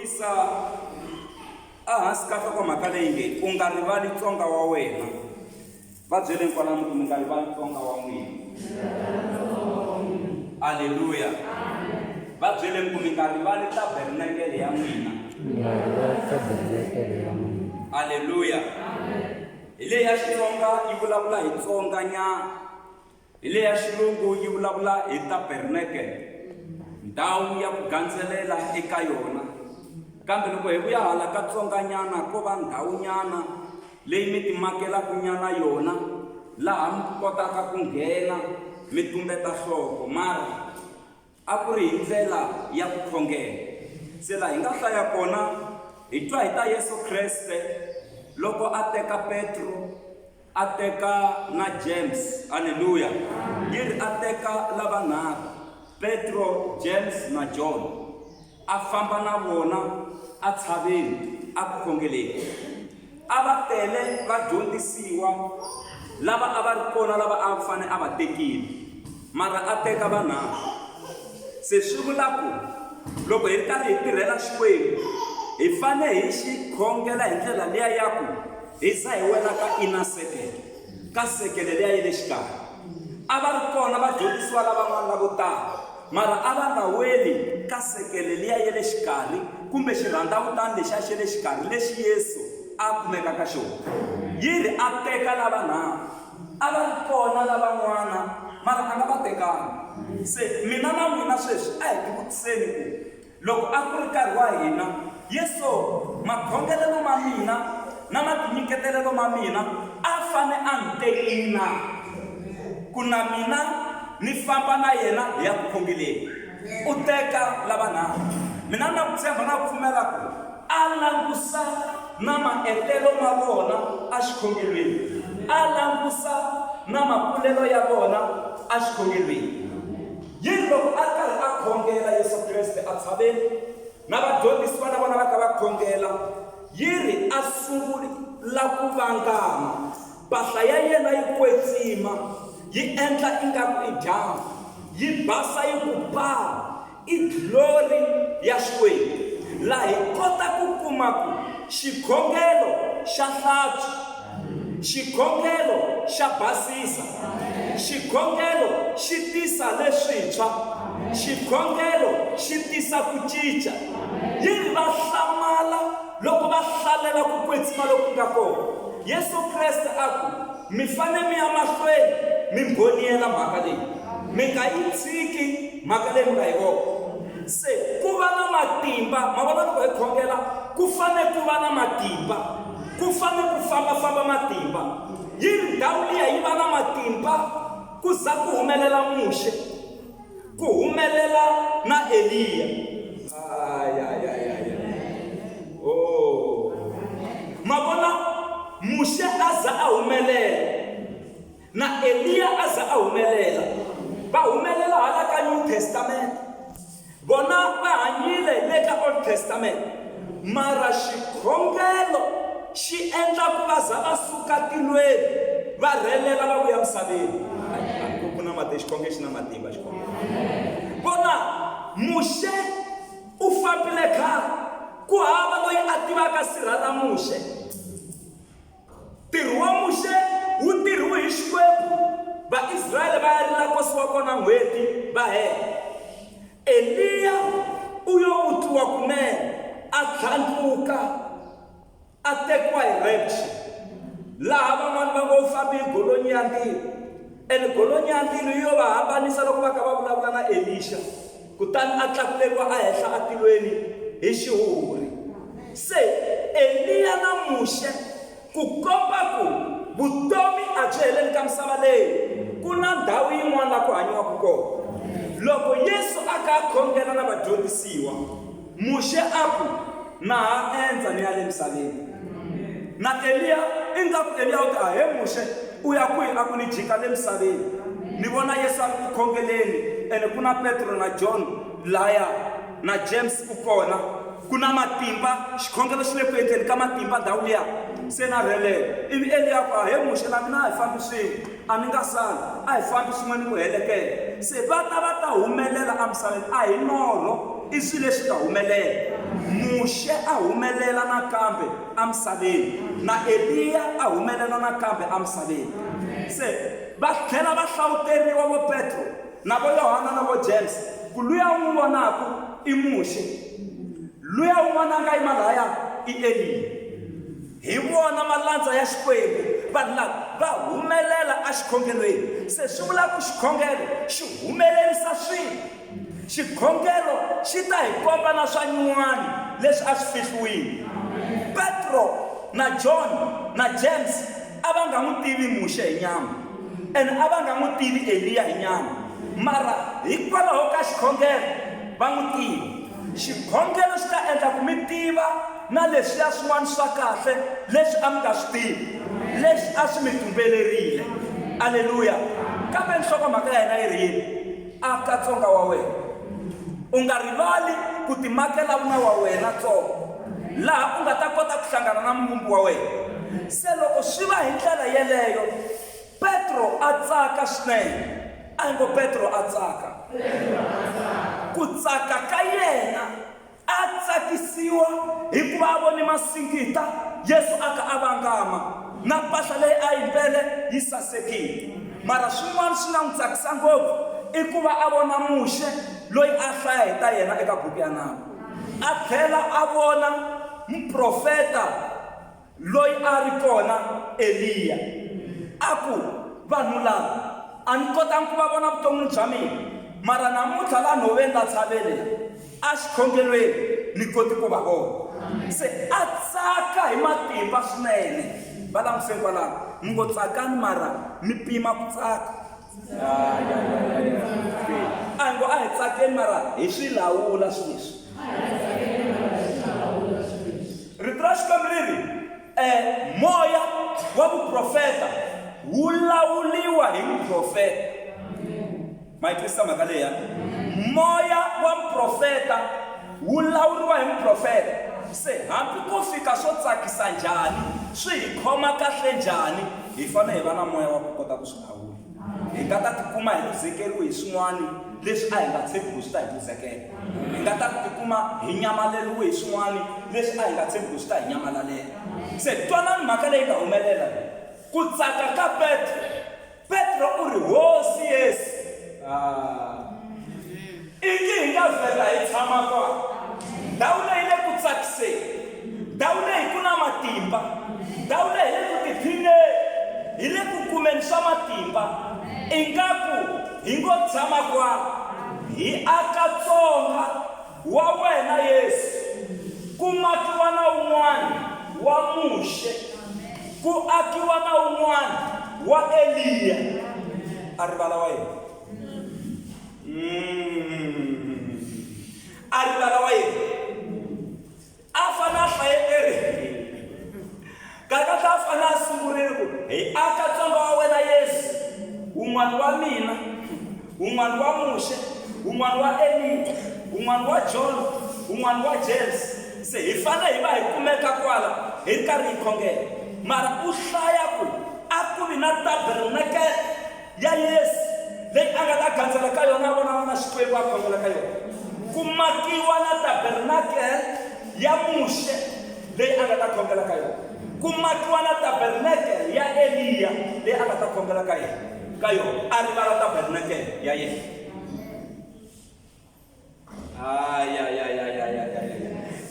Yisa ehansi ka nhlokomhaka leyi nge u nga rivali tsonga wa wena. Va byeleni kwalano ku mi nga rivali tsonga wa n'wina. Aleluya. Va byeleni ku mi nga rivali tabernakele ya n'wina. Aleluya. Hi leyi ya Xitsonga yi vulavula hi Tsonga nyana. Hi leyi ya Xilungu yi vulavula hi tabernakele, ndhawu ya ku gandzelela eka yona. Kambe loko hi vuya hala ka Tsonga nyana ko va ndhawu nyana leyi mi timakelaka nyana yona laha mi kotaka ku nghena mi tumbeta nhloko mara a ku ri hi ndlela ya ku khongela. Se laha hi nga hlaya kona hi twa hi ta Yesu Kreste loko a teka Petro a teka na James, aleluya, yi ri a teka lavanharhu, Petro, James na John, a famba na vona a tshaveni a ku khongeleni. A va tele vadyondzisiwa lava a va ri kona lava a fane a va tekile, mara a teka vanharhu. Se swi vula ku loko hi ri karhi hi tirhela Xikwembu hi fane hi xi khongela hi ndlela liya ya ku hi za hi wela ka inner circle, ka sekele liya ya le xikarhi. A va ri kona vadyondzisiwa lavan'wana lavo tala, mara a va nga weli ka sekele liya ya le xikarhi kumbe xirhandzavutani lexiya xa le xikarhi lexi Yesu a kumeka ka xona. Yi ri a teka lavanharhu. A va ri kona lavan'wana, mara a nga va tekanga. Se mina na n'wina sweswi a hi tivutiseni ku, Loko a ku ri nkarhi wa hina, Yesu, makhongelelo ma mina na matinyiketelelo ma mina a fane a ni tekile na, ku na mina ni famba na yena hi ya ku khongeleni? U teka lavanharhu. Mina na ku tshemba na ku pfumela ku a langusa na maetlelo ma vona exikhongelweni, a langusa na makulelo ya vona exikhongelweni. Yi ri loko a ri karhi a khongela, Yesu Kreste a tshaveni, na vadyondzisiwa na vona va kha va khongela, yi ri a sungula ku vangama, mpahla ya yena yi kwetsima, yi endla ingaku i dyambu, yi basa yi ku paa, i glory ya Xikwembu. Laha hi kota ku kuma ku xikhongelo xa hlantswa. Xikhongelo xa basisa. Xikhongelo xi tisa leswintshwa. Xikhongelo xi tisa ku cinca. Yi ri va hlamala loko va hlalela ku kwetsima loku nga kona. Yesu Kreste a ku, Mi fanele mi ya mahlweni mi mbhoniyela mhaka leyi. Mi nga yi tshiki mhaka leyi mi nga yi vona. Se ku va na matimba, ma vona loko hi khongela ku fanele ku va na matimba. Ku fane ku famba-famba matimba. Yi ri ndhawu liya yi va na matimba ku za ku humelela Muxe, ku humelela na Eliya. Ayayayaya. Oh. Ma vona, Muxe a za a humelela, na Eliya a za a humelela. Va humelela hala ka New Testament. Vona va hanyile le ka Old Testament, mara xikhongelo xi endla ku va za va suka tilweni va rhelela va vuya misaveni. Ku na matimba, xikhongelo xi na matimba xikhongelo. Vona Muxe u fambile khale, ku hava loyi a tivaka sirha ra Muxe. Ntirho wa Muxe wu tirhiwe hi Xikwembu, Vaisrayele va ya rila nkosi wa kona n'hweti va hela. Eliya u yo vutliwa kunene, a tlhandluka a tekiwa hi rapture, laha van'wana va ngo u fambe hi golonyi ya ndzilo. Ene golonyi ya ndzilo yi yo va hambanisa loko va kha va vulavula na Elixa, kutani a tlakuleriwa ehenhla atilweni hi xihuhuri. Se Eliya na Muxe, ku komba ku vutomi a byi heleli ka misava leyi, ku na ndhawu yin'wana la ku hanyiwaka kona. Loko Yesu a kha a khongela na vadyondzisiwa, Muxe a ku, Na ha endza ni ya le misaveni. Na Eliya, ingaku Eliya u te, Ahee Muxe, u ya kwihi? A ku, Ni jika le misaveni. Ni vona Yesu a ri ku khongeleni, ene ku na Petro na John laya, na James u kona. Ku na matimba, xikhongelo xi le ku endleni ka matimba ndhawu liya. Se na rhelela. Ivi Eliya a ku, Ahee Muxe, na mina a hi fambi swin'we. A ni nga sali. A hi fambi swin'we ni ku helekela. Se va ta va ta humelela emisaveni. A hi norho. I swilo leswi nga humelela. Muxe a humelela nakambe emisaveni, na Eliya a humelela nakambe emisaveni. Se va tlhela va hlawuteriwa vo Petro na vo Yohana na vo James ku luya u n'wi vonaku i Muxe, luya un'wana a nga yima lahaya i Eliya. Hi vona malandza ya Xikwembu, vanhu lava va humelela exikhongelweni. Se swi vula ku xikhongelo xi humelerisa swilo. Xikhongelo xi ta hi komba na swa nyuwani leswi a swi fihliwile. Petro na John na James a va nga n'wi tivi Muxe hi nyama ene a va nga n'wi tivi Eliya hi nyama, mara hikwalaho ka xikhongelo va n'wi tiva. Xikhongelo xi ta endla ku mi tiva na leswiya swin'wana swa kahle leswi a mi nga swi tivi, leswi a swi mi tumbelerile. Aleluya! Kambe nhloko-mhaka ya hina yi ri yini? Aka tsonga wa wena. U nga rivali ku timakela vuna wa wena tsonga, laha u nga ta kota ku hlangana na Muvumbi wa wena. Se loko swi va hi ndlela yeleyo, Petro a tsaka swinene. A hi ngo Petro a tsaka. Ku tsaka ka yena a tsakisiwa hikuva a vone masingita Yesu a ka a vangama na mpahla leyi a yi mbele yi sasekile. Mara swin'wana swi nga n'wi tsakisa ngopfu i ku va a vona Muxe loyi a hlaya hi ta yena eka buku ya Nawu. A tlhela a vona muprofeta Loyi a ri kona, Eliya. A ku, Vanhu lava, a ni kotangi ku va vona vuton'wini bya mina, mara namuntlha la nhoveni la tshaveni la, a xikhongelweni, ni koti ku va vona. Se a tsaka hi matimba swinene. Va languseni kwalano, mi ngo tsakani mara mi pima ku tsaka. A hi ngo a hi tsakeni mara hi swi lawula swilo leswi. Rito ra Xikwembu ri ri, Moya wa vuprofeta wu lawuriwa hi muprofeta. Ma yi twisisa mhaka leyi ya? Moya wa muprofeta wu lawuriwa hi muprofeta. Se hambi ko fika swo tsakisa njhani, swi hi khoma kahle njhani, hi fanele hi va na moya wa ku kota ku swi lawula. Hi nga ta tikuma hi luzekeriwe hi swin'wana leswi a hi nga tshembi ku swi ta hi luzekela. Hi nga ta tikuma hi nyamaleriwe hi swin'wana leswi a hi nga tshembi ku swi ta hi nyamalalela. Se twanani mhaka leyi nga humelela, ku tsaka ka Petro. Petro u ri, Hosi Yesu, ah, ingi hi nga vhela hi tshama kwala. Ndhawu leyi le ku tsakiseni, ndhawu leyi ku na matimba, ndhawu leyi hi le ku tiphineni, hi le ku kumeni swa matimba. Ingaku hi ngo tshama kwala, hi aka tsonga wa wena Yesu, ku makiwa na wun'wana wa Muxe, ku akiwa na wun'wana wa Eliya. A rivala wa yena. A rivala wa yena. A fane a hlayeleri. Kahle-kahle a fane a sungurile ku hi aka tsonga wa wena Yesu, wun'wana wa mina, wun'wana wa Muxe, wun'wana wa Eliya, wun'wana wa John, wun'wana wa James. Se hi fane hi va hi kumeka kwala hi ri karhi hi khongela. Mara u hlaya ku a ku vi na tabernakele ya Yesu leyi a nga ta gandzela ka yona a vonana na Xikwembu a khongela ka yona. Ku makiwa na tabernakele ya Muxe leyi a nga ta khongela ka yona. Ku makiwa na tabernakele ya Eliya leyi a nga ta khongela ka yena ka yona. A rivala tabernakele ya yena. Ayayayayayaya.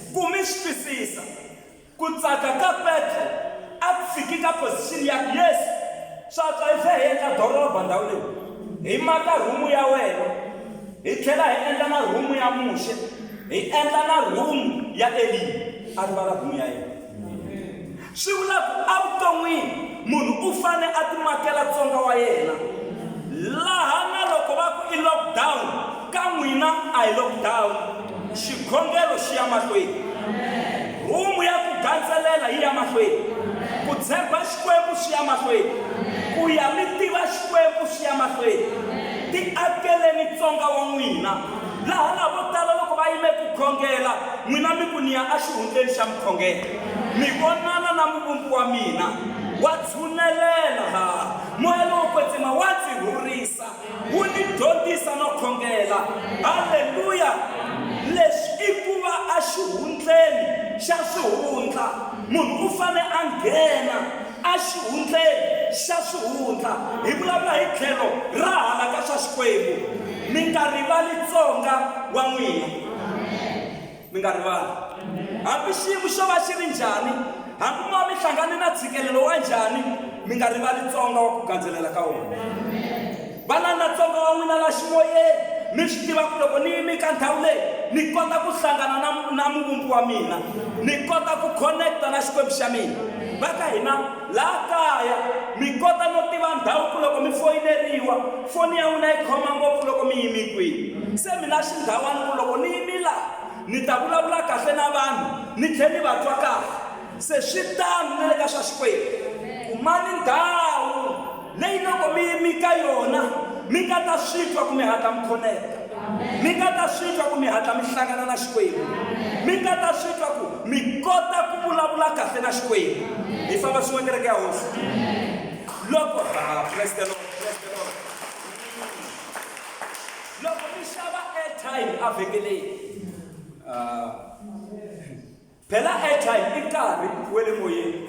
Ku mi swi twisisa, ku tsaka ka Petro a ku fiki ka position ya ku Yesu swa tswa hi vhe hi endla doroba ndhawu leyi hi maka rhumu ya wena hi tlhela hi endla na rhumu ya Muxe hi endla na rhumu ya Eliya a rivala rhumu ya yena. Swi vula ku evuton'wini munhu u fane a timakela tsonga wa yena. Laha na loko va ku i lockdown, ka n'wina a hi lockdown. Xikhongelo xi ya mahlweni. Rhumu ya ku gandzelela yi ya mahlweni. Ku tshemba Xikwembu swi ya mahlweni. Ku ya mi tiva Xikwembu swi ya mahlweni. Tiakeleni tsonga wa n'wina. Laha lavo tala loko va yime ku khongela, n'wina mi ku, Ni ya exihundleni xa mukhongelo, mi vonana na Muvumbi wa mina. Wa tshunelela ha. Moya lowo Kwetsima wa ndzi rhurisa, wu ni dyondzisa no khongela. Haleluya! Leswi. xihundleni xa swihundla. Munhu u fane a nghena a xihundleni xa swihundla. Hi vulavula hi tlhelo ra hala ka swa Xikwembu. Mi nga rivali Tsonga wa n'wina. Mi nga rivali. Hambi xiyimo xo va xi ri njhani, hambi mo va mi hlangane na tshikelelo wa njhani, mi nga rivali Tsonga wa ku gandzelela ka wona. Vanani na Tsonga wa n'wina la ximoyeni, mi swi tiva ku loko ni yimi ka ndhawu leyi, ni kota ku hlangana na, na Muvumbi wa mina, ni kota ku connect-a na Xikwembu xa mina. Va ka hina laha kaya mi kota no tiva ndhawu ku loko mi foyineriwa, foni ya n'wina yi khoma ngopfu loko mi yimi kwihi. Se mi na xindhawani ku loko ni yimi la, ni ta vulavula kahle na vanhu ni tlhe ni va twa kahle. Se swi tano na le ka swa Xikwembu. Kumani ndhawu leyi loko mi yimi ka yona mi nga ta swi twa ku mi hatla mi connect-a, mi nga ta swi twa ku mi hatla mi hlangana na Xikwembu, mi nga ta swi twa ku mi kota ku vulavula kahle na Xikwembu. Hi famba swin'we kereke ya Hosi. Loko ha praise the Lord, praise the Lord. Loko mi xava airtime a vhengeleni, phela airtime i nkarhi wa le moyeni.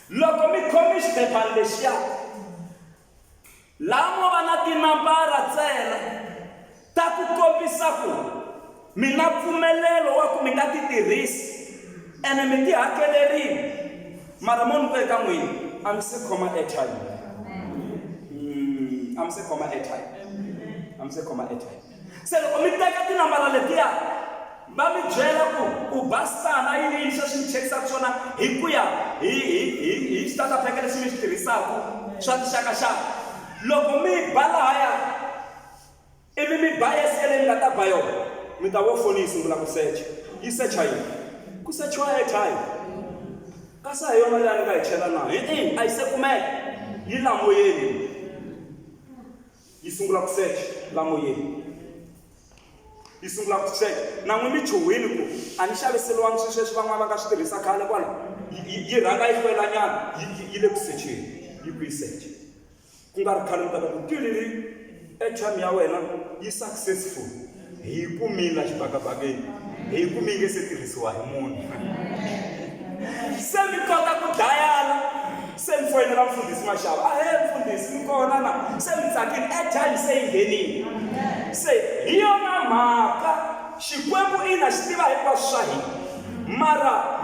Loko mi khome xiphephani lexiya, laha mo va na tinambara ntsena ta ku kombisa ku mi na mpfumelelo wa ku mi nga ti tirhisi ene mi ti hakelerile, mara mo ni ku eka n'wina a mi se khoma airtime. A mi se khoma airtime. A mi se khoma airtime. Se loko mi teka tinambara letiya va mi byela ku u ba star na yini yini sweswi mi chekisaka swona hi ku ya hi hi hi hi xitata pheke lexi mi xi tirhisaka swa tixakaxaka. Loko mi ba lahaya ivi mi ba yes yeleyo mi nga ta ba yona, mi ta vo foni yi sungula ku secha. Yi secha yini? Ku sechiwa airtime. Kasi a hi yona leyi a ni nga yi chela na? E-e, a yi se kumeka. Yi la moyeni. Yi sungula ku secha la moyeni. Yi sungula ku secha. Na n'wi mi chuhwile ku a ni xaviseriwangi swilo sweswi van'wana va nga swi tirhisa khale kwala. Yi rhanga yi hlwelanyana yi le ku secheni. Yi ku yi secha. Ku nga ri khale mi ta twa ku tilili airtime ya wena yi successful. Hi yi kumile la xibakabakeni. Hi yi kume yi nge se tirhisiwa hi munhu. Se mi kota ku dayala se mi foyinela mfundhisi Mashava. Ahee mfundhisi mi kona na? Se mi tsakile airtime se yi nghenile. Se hi yona mhaka Xikwembu ina xi tiva hinkwaswo swa hina mara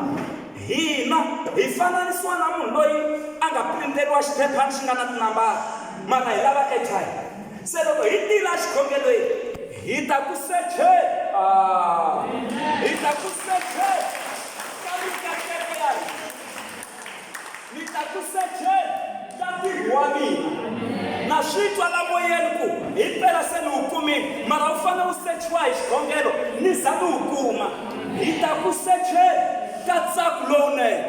Hina hi fananisiwa na munhu loyi a nga printeriwa xiphephani xi nga na tinambara, mara hi lava airtime. Se loko hi tile exikhongelweni, hi ta ku secheni, ah, hi ta ku secheni ka mikateko ya hina, ni ta ku secheni ka ntirho wa mina. Na swi twa la moyeni ku himpela se ni wu kumile, mara wu fanele wu sechiwa hi xikhongelo ni za ni wu kuma. Hi ta ku secheni ka ntsako lowunene.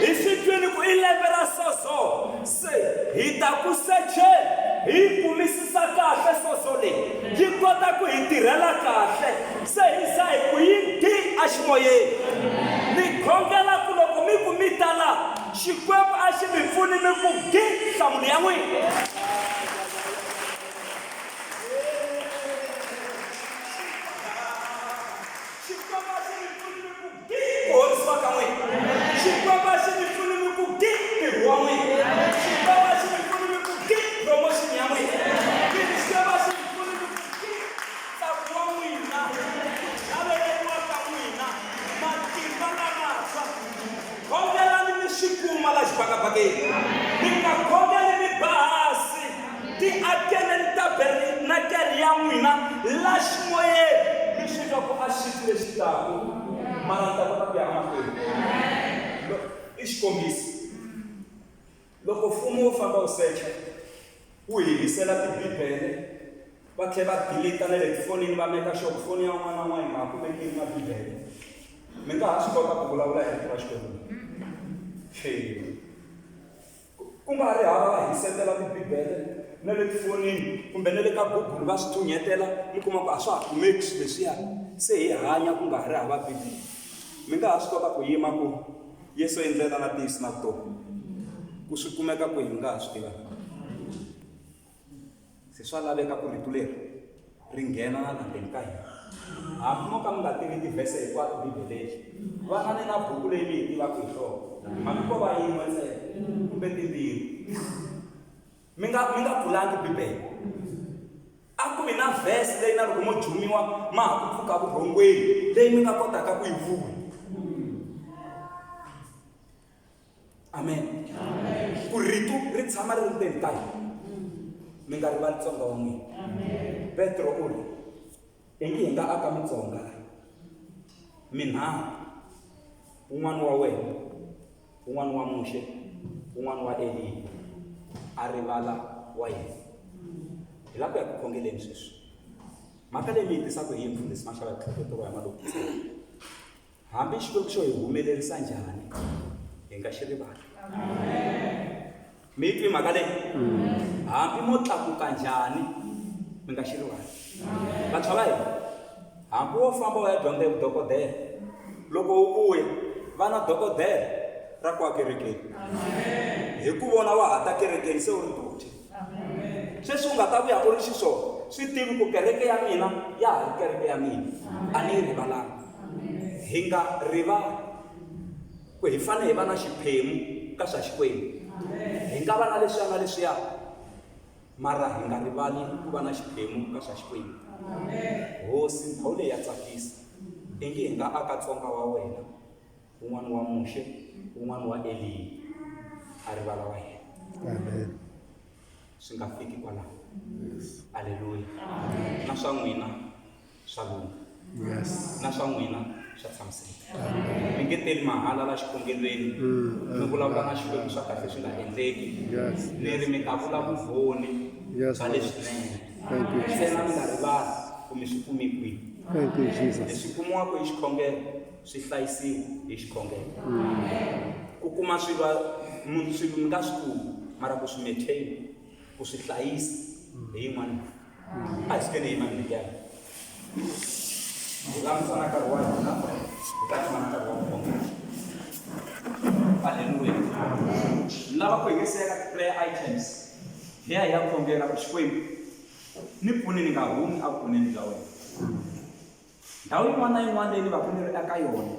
Hi swi twile ku i lembe ra sozo, se hi ta ku secheni hi yi kumisisa kahle sozo leyi, yi kota ku hi tirhela kahle, se hi za hi ku yi dyi eximoyeni. Ni khongela ku loko mi ku mi ta la, Xikwembu a xi mi pfuni mi ku gi nhlamulo ya n'wina. Xikwembu a xi mi pfuni mi ku gi ku horisiwa ka n'wina. Xikwembu a xi mi pfuni mi ku gi ntirho wa n'wina. Xikwembu a xi mi pfuni mi ku gi promotion ya n'wina. Xikwembu a xi mi pfuni mi ku gi ntsako wa n'wina, ku chaveleriwa ka n'wina, matimba lamantshwa. Khongelani mi swi kuma la xibakabakeni. Mi nga khongeli mi ba hansi. Tiakeleni tabernakele ya n'wina la ximoyeni. Mi swi twa ku a xi ti lexi taku, mara ni ta kota ku ya emahlweni. I xikombiso. Loko mfumo wo famba wu secha, wu hi hisela Tibibele, va tlhela va delete na le tifonini va meka sure ku foni ya un'wana na un'wana yi nga ha kumeki yi ri na Bibele, mi nga ha swi kota ku vulavula hi Rito ra Xikwembu? Ku nga ri hava va hisetela Tibibele na le tifonini kumbe na le ka Google va swi thunyetela, mi kuma ku a swa ha kumeki swilo leswiya, se hi hanya ku nga ha ri hava Bibele. Mi nga ha swi kota ku yima ku Yesu i ndlela na ntiyiso na vutomi. Ku swi kumeka kwihi mi nga ha swi tiva? Se swa laveka ku rito leri ri nghena na la ndzeni ka hina. Hambi mo ka mi nga tivi tivhese hinkwato Bibeleni, vanani na buku leyi mi yi tivaka hi nhloko, hambi ko va yin'we ntsena kumbe timbirhi. Mi nga mi nga pfulangi Bibele. A ku vi na vhese leyi na loko mo jumiwa ma ha ku pfuka vurhongweni leyi mi nga kotaka ku yi vula. Amen. Ku rito ri tshama ri ri ndzeni ka hina. Mi nga rivali Tsonga wa n'wina. Petro u ri, Ingi hi nga aka mitsonga minharhu, wun'wana wa wena, wun'wana wa Muxe, wun'wana wa Eliya, a rivala wa yena. Hi lava ku ya ku khongeleni sweswi. Mhaka leyi mi yi tisaka hi yi mfundhisi Mashava hi ku hlohloteriwa hi Malume. Hambi Xikwembu xo hi humelerisa njhani, hi nga xi rivali. Mi yi twi mhaka leyi? Hambi mo tlakuka njhani, mi nga xi rivali. Vantshwa va hina, hambi wo famba u ya dyondza vudokodela, loko u vuya va na dokodela ra kwa kerekeni. Hi ku vona wa ha ta kerekeni se u ri doctor. Sweswi u nga ta vuya u ri xiswona, swi tivi ku kereke ya mina ya ha ri kereke ya mina, a ni yi rivalanga. Hi nga rivali ku hi fanele hi va na xiphemu ka swa Xikwembu. Hi nga va na leswiya na leswiya, mara hi nga rivali ku va na xiphemu ka swa Xikwembu. Hosi, ndhawu leyi ya tsakisa, ingi hi nga aka tsonga wa wena. Wun'wana wa Muxe, wun'wana wa Eliya, a rivala wa yena. Amen. Swi nga fiki kwalaho. Aleluya. Na swa n'wina swa lungha. Yes. Na swa n'wina swa tshamiseka. Mi nge teli mahala la xikhongelweni mi vulavula na Xikwembu swa kahle swi nga endleki. Yes. Ni ri mi ta vula vumbhoni Yes, bya Lord. leswinene. Thank you, Ntsena mi Jesus. nga rivali ku mi swi kume kwihi. Thank you, Jesus. Leswi kumiwaka hi xikhongelo swi hlayisiwa hi xikhongelo. Ku kuma swilo munhu swilo mi nga swi kumi mara ku swi maintain ku swi hlayisa hi yin'wana mhaka. A hi sukeni hi yima hi milenge ya hina. Hi languta nkarhi wa hina hi ta kuma na nkarhi wa ku khongela. Haleluya. Ni lava ku hi nge se ya ka ti-prayer items hi ya hi ya khongela ku Xikwembu ni pfuni ni nga humi evukoneni bya wena. Ndhawu yin'wana na yin'wana leyi ni va ku ni ri eka yona,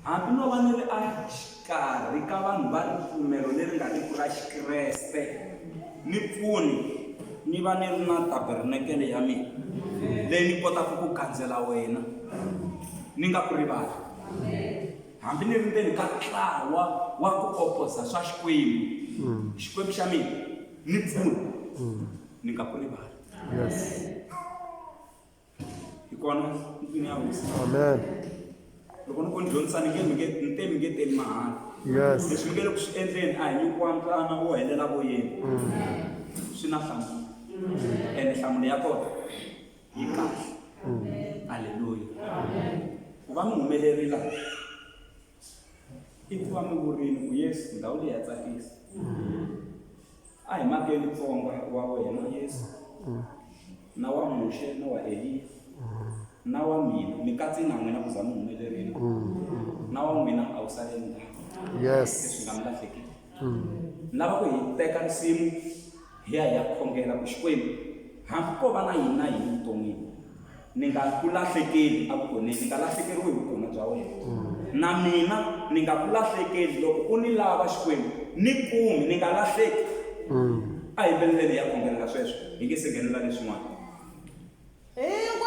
hambi no va ni ri exikarhi ka vanhu va ripfumelo leri nga riki ra Xikreste, ni pfuni ni va ni ri na tabernakele ya mina leyi ni kotaka ku gandzela wena ni nga ku rivali. Hambi ni ri ndzeni ka ntlawa wa ku opoza swa Xikwembu, Xikwembu xa mina ni pfuni ni nga ku rivali. Yes. Hi kona ndlwini ya hosi. Amen. Loko ni ku ni dyondzisa ni nge mi nge ni te mi nge teli mahala. Yes. Leswi mi nge le ku swi endleni a hi nyikiwa mbyana wo helela voyeni. Swi na nhlamulo. Ene nhlamulo ya kona yi kahle. Aleluya. Ku va mi humelerile la i ku va mi vurile ku Yesu ndhawu leyi ya tsakisa. A hi makeni ntsonga wa wena Yesu na wa Muxe na wa Eliya na wa mina mi katsi na n'wina ku za mi humelerile na wa n'wina a wu saleli ndzhaku. Yes. Leswi nga mi lahlekeli. Ni lava ku hi teka risimu hi ya hi ya khongela ku Xikwembu hambi ko va na yini na yini vuton'wini ni nga ku lahlekeli evukoneni ni nga lahlekeriwi hi vukona bya wena na mina ni nga ku lahlekeli loko u ni lava Xikwembu ni kumi ni nga lahleki. A hi yimbeleleni hi ya khongelela sweswo hi nge se nghenelela leswin'wana. Hi.